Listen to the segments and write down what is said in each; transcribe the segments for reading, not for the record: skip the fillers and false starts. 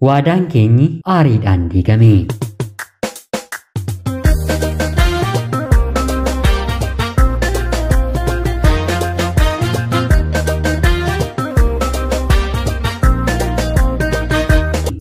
Waadaan keenyi aariidhaan diigame.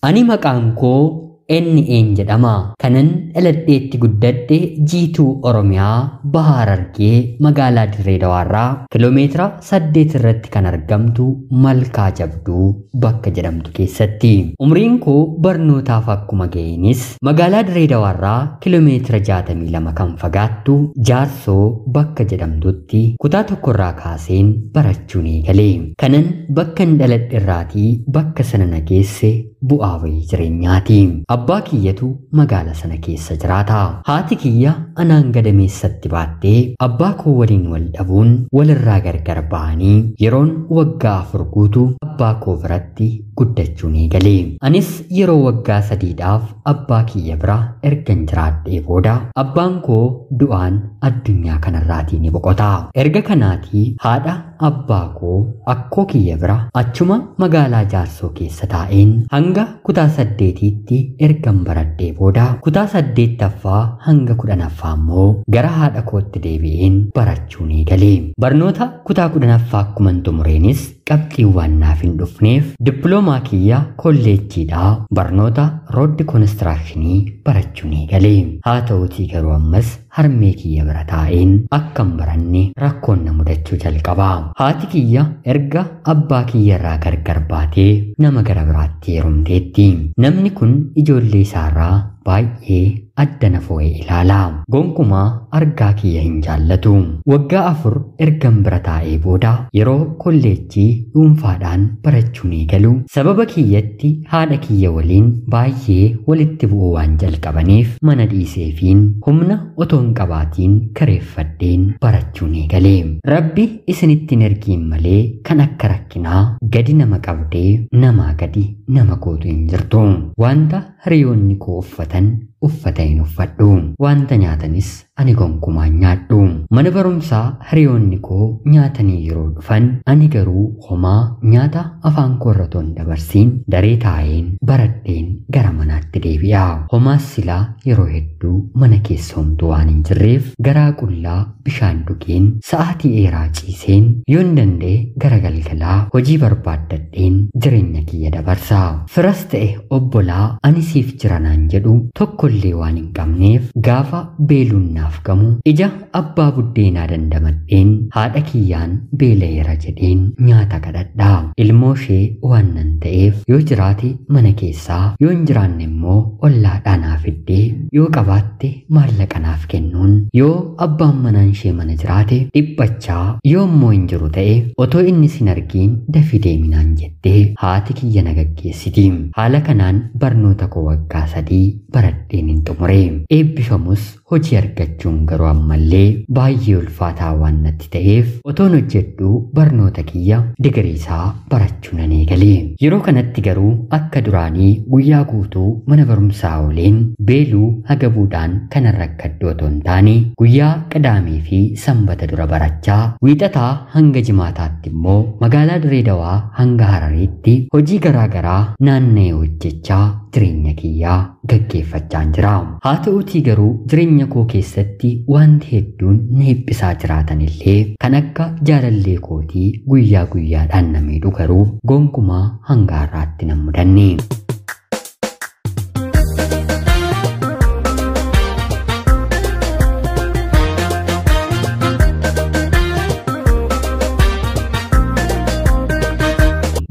Ani maqaan koo NN jedhama. Kanan dhaladheetti guddadhe Jiituu Oromiyaa Bahaa Harargee magaalaa Dirree Dawaarraa kiiloomeetira 8 irratti kan argamtu Malkaa Jabduu bakka jedhamtu keessatti. Umriin koo barnootaaf akkuma ga'eenis magaalaa Dirree Dawaarraa kiiloomeetira 62 kan fagaattu Jaarsoo bakka jedhamtutti kutaa tokkorraa kaaseen barachuun eegale. Kanan bakka hin dhaladhe irraatii bakka sana na geesse bu'aa wayii jireenyaati. Abbaa kiyyatu magaala sana keessa jiraata. Haati kiyya anaan gadameessatti baattee abbaa koo waliin wal dhabuun walirraa gargar ba'anii yeroon waggaa 4 guutuu abbaa koo biratti guddachuun eegale. Anis yeroo waggaa 3dhaaf abbaa kiyya bira ergan jiraadhee booda abbaan koo du'aan addunyaa kanarraatii ni boqota. Erga kanaatii haadha abbaa koo akkoo kiyya bira achuma magaalaa Jaarsoo keessa taa'een hanga kutaa 8tti ergan baradhee booda kutaa 8ffaa hanga 10ffaa immoo gara haadha kootti deebi'een barachuun eegale. Barnoota kutaa 10ffaa akkuman xumureenis qabxiiwwan naaf hin dhufneef dippiloomaa kiyya kolleejjiidhaa barnoota rooddi koonistiraakshini barachuun eegale. Haa ta'uutii garuu ammas harmee kiyya bira taa'een akkan baranne rakkoon na mudachuu jalqaba. Haati kiyya erga abbaa kiyya irraa gargar baatee nama gara biraatti heerumteetti. Namni kun ijoollee isaarraa baay'ee adda na foo'e ilaala. Gonkumaa argaa kiyya hin jaallatu. Waggaa 4 ergan bira taa'ee booda yeroo kolleejjii dhuunfaadhaan barachuun eegalu sababa kiyyatti haadha kiyya waliin baay'ee walitti bu'uu waan jalqabaniif mana dhiiseefiin humna otoo hin qabaatiin kireeffadheen barachuun eegale. Rabbi isinitti hin ergiin malee kan akka rakkinaa gadi nama qabdee namaa gadi nama gootu hin jirtu. Wanta hiriyoonni koo uffatan uffata hin uffadhu. Wanta nyaatanis ani gonkumaa hin nyaadhu. Mana barumsaa hiriyoonni koo nyaatanii yeroo dhufan ani garuu homaa nyaata afaan koo irra otoo hin dabarsiin daree taa'een baradheen gara manaatti deebi'a. Homaas silaa yeroo hedduu mana keessa homtuu waan hin jirreef garaa qullaa bishaan dhugeen sa'aatii dheeraa ciiseen yoon danda'e gara galgalaa hojii barbaaddadheen jireenya kiyya dabarsa. Firas ta'e obbolaa ani siif jira naan jedhu tokkollee waan hin qabneef gaafa beeluun naaf gamu ija abbaa buddeenaa dandamadheen haadha kiyyaan beela'eera jedheen nyaata kadhadha. Ilmoo ishee waan nan ta'eef yoo jiraate mana keessaa yoo hin jiraanne immoo ollaadhaa naaf fiddee yoo qabaatte maallaqa naaf kennuun yoo abbaan manaan ishee mana jiraate dhiphachaa yoo immoo hin jiru ta'e otoo inni sin argiin dafii deeminaan jettee haati kiyya na gaggeessiti. Haala kanaan barnoota koo waggaa 3 baradheen hin xumure. Eebbifamus hojii argachuun garuu ammallee baay'ee ulfaataa waan natti ta'eef otoon hojjedhu barnoota kiyya digirii isaa barachuu nan eegale. Yeroo kanatti garuu akka duraanii guyyaa guutuu mana barumsaa ooleen beeluu hagabuudhaan kanan rakkadhu otoo hin taane guyyaa Qadaamee fi Sanbata dura barachaa wiixataa hanga jimaataatti immoo magaalaa Dirree Dawaa hanga Harariitti hojii garaa garaa naanna'ee hojjechaa jireenya kiyyaa gaggeeffachaa jira. Haa ta'uutii garuu jireenya koo keessatti wanti hedduun na hiphisaa jiraatan illee kan akka jaalallee kootii guyyaa guyyaadhaan na miidhu garuu gonkumaa hanga har'aatti nan mudanne.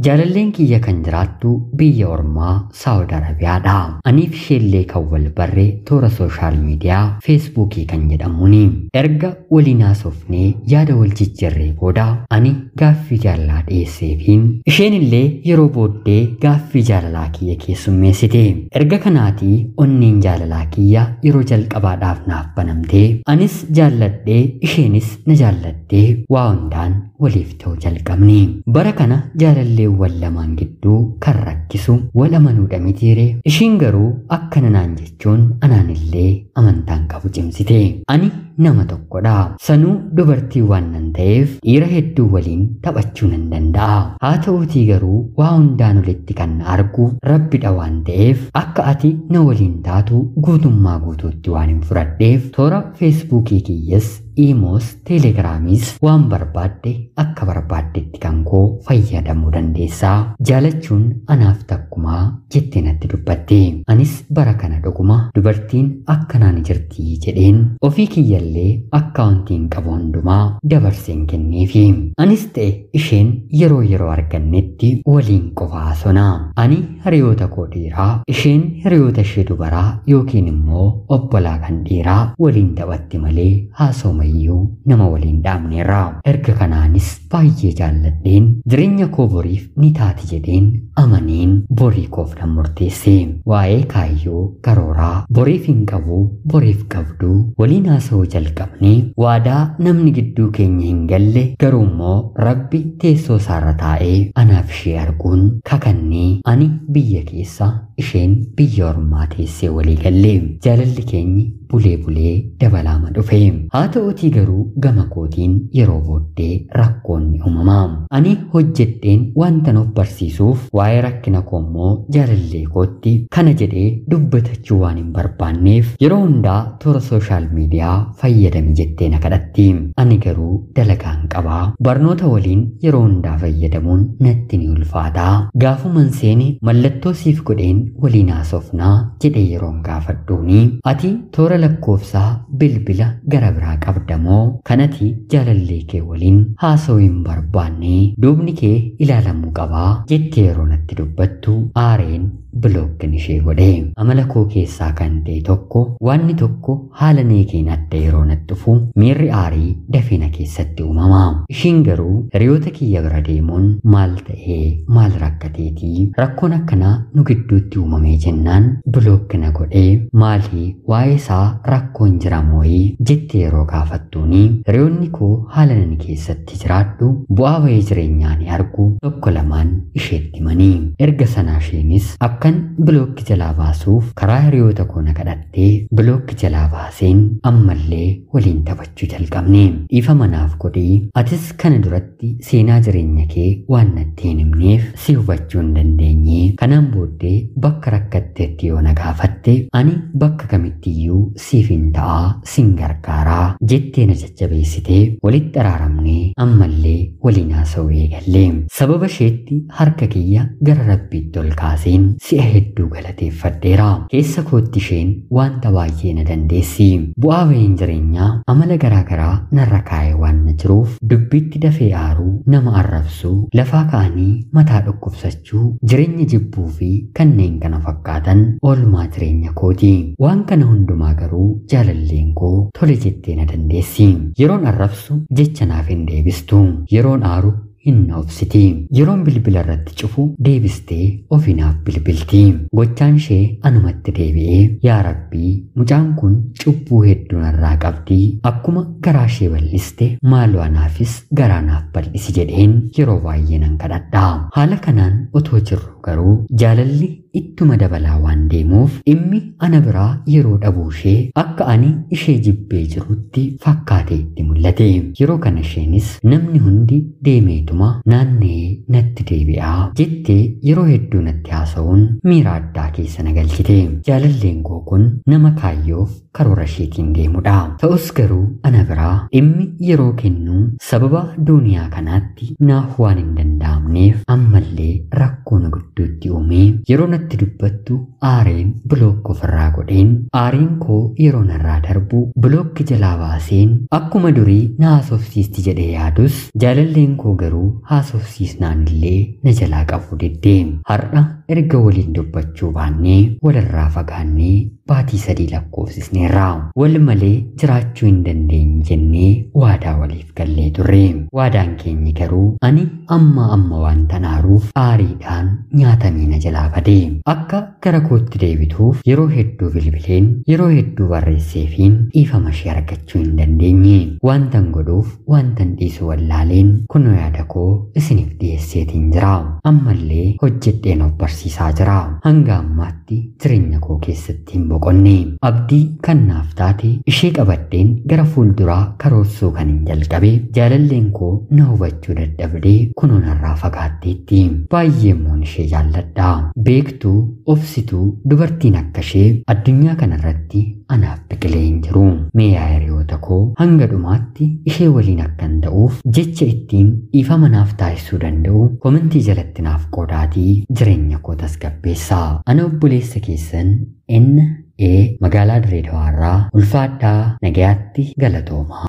Jaalalleen kiyya kan jiraattu biyya ormaa Saawud Arabiyaadha. Aniif isheellee kan wal barre toora sooshaal miidiyaa Feesbuukii kan jedhamuuni. Erga waliin haasofnee yaada wal jijjiirree booda ani gaaffii jaalalaa dhiyeesseefiin isheen illee yeroo booddee gaaffii jaalalaa kiyya keessummeessite. Erga kanaatii onneen jaalalaa kiyya yeroo jalqabaadhaaf naaf banamtee anis jaalladhee isheenis na jaallattee waa hundaan waliif ta'uu jalqabne. Bara kana jaalalleewwan lamaan gidduu kan rakkisu wal amanuudha mitiire. Ishiin garuu akkana naan jechuun anaan illee amantaan qabu cimsite. Ani nama tokkodha. Sanuu dubartii waan nan ta'eef dhiira hedduu waliin taphachuu nan danda'a. Haa ta'uutii garuu waa hundaan olitti kan na argu Rabbidha waan ta'eef akka ati na waliin taatu guutummaa guutuutti waan hin fudhadheef toora Feesbuukii kiyyas, Iimoos, Teelegiraamis waan barbaadde akka barbaaddetti kan koo fayyadamuu dandeessaa. Jaalachuun anaaf takkumaa jettee natti dubbatte. Anis bara kana dhuguma dubartiin akkanaan jirti jedheen ofii kiyyallee akkaawuntiin qabu hundumaa dabarseen kenneefi. Anis ta'e isheen yeroo yeroo argannetti waliin qofa haasofna. Ani hiriyoota koo dhiiraa, isheen hiriyoota ishee dubaraa yookiin immoo obbolaa kan dhiiraa waliin taphatti malee haasoma iyyuu nama waliin dhaabneerra. Erga kanaanis baay'ee jaalladheen jireenya koo boriif ni taati jedheen amaneen borii koof nan murteesse. Waa'ee kaayyoo karooraa boriif hin qabu, boriif qabdu waliin haasa'uu jalqabne. Waadaa namni gidduu keenya hin galle garuu immoo Rabbi teessoo isaarra taa'ee anaaf ishee arguun kakannee ani biyya keessa isheen biyya ormaa teessee walii galle. Jaalalli keenyi bulee bulee dabalaama dhufe. Haa ta'uutii garuu gama kootiin yeroo booddee rakkoon ni uumama. Ani hojjedheen wanta of barsiisuuf waa'ee rakkina koo immoo jaalallee kootti kana jedhee dubbatachuu waan hin barbaanneef yeroo hundaa toora sooshaal miidiyaa fayyadami jettee na kadhatti. Ani garuu dalagaan qabaa. Barnoota waliin yeroo hundaa fayyadamuun natti ni ulfaataa. Gaafuman seene mallattoo siif godheen waliin haasofnaa jedhee yeroon gaafadhuuni ati toora lakkoofsaa bilbila gara biraa qabdamoo kanati jaalallee kee waliin haasa'uu hin barbaanne, duubni kee ilaalamuu qabaa jettee yeroo natti dubbattu aareen bilookin ishee godhe. Amala koo keessaa kan ta'e tokko wanni tokko haala neekeen adda yeroo natti dhufu miirri aarii dafee na keessatti uumama. Ishiin garuu hiriyoota kiyya bira deemuun maal ta'ee maal rakkateetii rakkoon akkanaa nu gidduutti uumamee jennaan bilookina godhee maalii waa'ee isaa rakkoon jira mooyii jettee yeroo gaafattuuni hiriyoonni koo haala nani keessatti jiraadhu bu'aa bahee jireenyaa ni argu tokko lamaan isheetti himanii. Erga sanaa isheenis akkan bilookki jalaa baasuuf karaa hiriyoota koo na kadhattee bilookki jalaa baaseen ammallee waliin taphachuu jalqabne. Dhiifama naaf godhii atis kana duratti seenaa jireenya kee waan natti hin himneef si hubachuu hin dandeenye. Kanaan booddee bakka rakkatteetti yoo na gaafatte ani bakka kamittiyyuu siif hin ta'aa, sin gargaaraa jettee na jajjabeessitee walitti araaramnee ammallee waliin haasa'uu eegalle. Sababa isheetti harka kiyya gara Rabbiitti ol kaaseen si'a hedduu galateeffadheera. Keessa kootti isheen wanta baay'ee na dandeessi. Bu'aa bahiin jireenyaa amala garaa garaa narra kaa'ee waan na jiruuf dubbiitti dafee aaruu, nama arrabsuu, lafaa ka'anii mataa dhukkubsachuu, jireenya jibbuu fi kanneen kana fakkaatan oolmaa jireenya kooti. Waan kana hundumaa garuu jaalalleen koo tole jettee na dandeessi. Yeroon arrabsu jecha naaf hin deebistu. Yeroon aaru hin obsiti. Yeroon bilbila irratti cufu deebistee ofiinaaf bilbilti. Gochaan ishee anumatti deebi'ee yaa Rabbii mucaan kun cubbuu hedduu narraa qabdi, akkuma garaa ishee bal'iste maaloo anaafis garaa naaf bal'isi jedheen yeroo baay'ee nan kadhadha. Haala kanaan otoo jirru garuu jaalalli ittuma dabalaa waan deemuuf dhimmi ana biraa yeroo dhabuu ishee akka ani ishee jibbee jirutti fakkaatee itti mul'ate. Yeroo kana isheenis namni hundi deemeetuma naannee natti deebi'aa jettee yeroo hedduu natti haasa'uun miira addaa keessa na galchite. Jaalalleen koo kun nama kaayyoof karoora isheetiin deemudha. Ta'us garuu ana biraa dhimmi yeroo kennuu sababa duuniyaa kanaatti naaf waan hin danda'amneef ammallee rakkoo na gidduutti uumee yeroo natti dubbattu aareen bilookki ofirraa godheen aariin koo yeroo narraa darbu bilookki jalaa baaseen akkuma durii na haasofsiisti jedhee yaadus jaalalleen koo garuu haasofsiisnaan illee na jalaa qabuu diddee. Har'a erga waliin dubbachuu baannee walirraa fagaannee baatii 3 lakkoofsisneerra. Wal malee jiraachuu hin dandeenye jennee waadaa waliif gallee turre. Waadaan keenya garuu ani amma amma waan tanaaruuf aariidhaan nyaatamee na jalaa bade. Akka gara kootti deebituuf yeroo hedduu bilbileen yeroo hedduu barreesseefiin dhiifama ishee argachuu hin dandeenye. Wantan godhuuf wantan dhiisu wallaaleen kunoo yaada koo isiniif dhiyeesseetiin jira. Ammallee hojjedheen of barsiisaa jira. Hanga ammaatti ammaatti jireenya koo keessatti hin boqonne. Abdii kan naaf taate ishee qabadheen gara fuulduraa karoorsuu kan hin jalqabe jaalalleen koo na hubachuu dadhabdee kunoo narraa fagaatteetti. Baay'ee immoon ishee jaalladha. Beektuu, obsituu, dubartiin akka ishee addunyaa kanarratti anaaf biqilee hin jiru. Mee yaa hiriyoota koo hanga dhumaatti ishee waliin akkan ta'uuf jecha ittiin dhiifama naaf taasisuu danda'u komentii jalatti naaf qoodaatii jireenya koo tasgabbeessaa. Ana obboleessa keessan N.A. magaalaa Dirree Dawaarraa ulfaadhaa nagayaatti galatooma.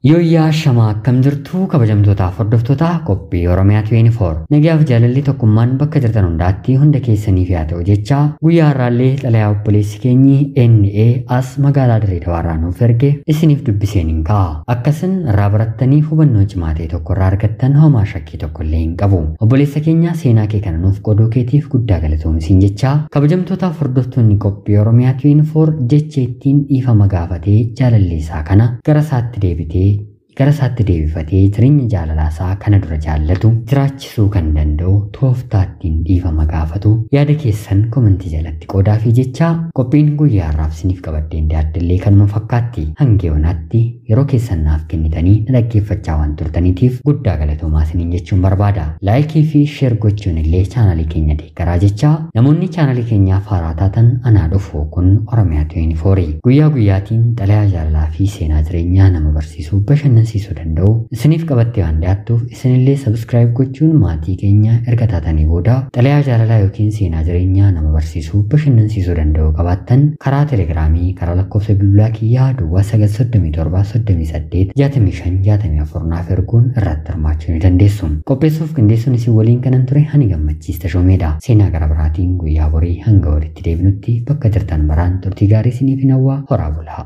Yooyyaa shamaa akkam jirtu kabajamtootaaf hordoftoota qophii Oromiyaa 24 nagayaaf jaalalli tokkummaan bakka jirtan hundaatti hunda keessaniif yaa ta'u jecha guyyaa har'aallee xalayaa obboleessi keenyi NA as magaalaa Dirree Dawaarraa nuuf erge isiniif dubbiseen hin ka'a. Akkasin irraa barattanii hubannoo cimaa ta'e tokko irraa argattan homaa shakkii tokko illee hin qabu. Obboleessa keenya seenaa kee kana nuuf qooduu keetiif guddaa galatoomsiin jecha kabajamtootaaf hordoftoonni qophii Oromiyaa 24 jecha ittiin dhiifama gaafatee jaalalli isaa kana gara isaatti deebitee gara isaatti deebifatee jireenya jaalalaasaa kana dura jaallatu jiraachisuu kan danda'u tooftaa ittiin dhiifama gaafatu yaada keessan komentii jalatti qoodaa fi jecha qophiin guyyaa har'aaf isiniif qabadheen dhiyaaddellee kanuma fakkaatti hanga yoonaatti yeroo keessan naaf kennitanii na dhaggeeffachaa waan turtaniitiif guddaa galatoomaa isiniin jechuun barbaada. Laayikii fi sheer gochuun illee chaanalii keenya deeggaraa jecha namoonni chaanalii keenyaaf haaraa taatan anaa dhufu kun Oromiyaa 24 guyyaa guyyaatiin xalayaa jaalalaa fi seenaa jireenyaa nama barsiisuu bashannansiisuu danda'u isiniif qabattee waan dhiyaattuuf isinillee sabskiraayib gochuun maatii keenya erga taatanii booda xalayaa jaalalaa yookiin seenaa jireenyaa nama barsiisuu bashannansiisuu danda'u qabaattan karaa telegiraamii karaa lakkoofsa bilbilaa kiyyaa duwwaa 937 38 65 64 naaf erguun irratti hirmaachuu ni dandeessu. Qopheessuuf qindeessuun isin waliin kanan ture ani Gammachiis Tashoomeedha. Seenaa gara biraatiin guyyaa borii hanga walitti deebinutti bakka jirtan baraan turtii gaarii isiniif hin hawwa horaa bulaa.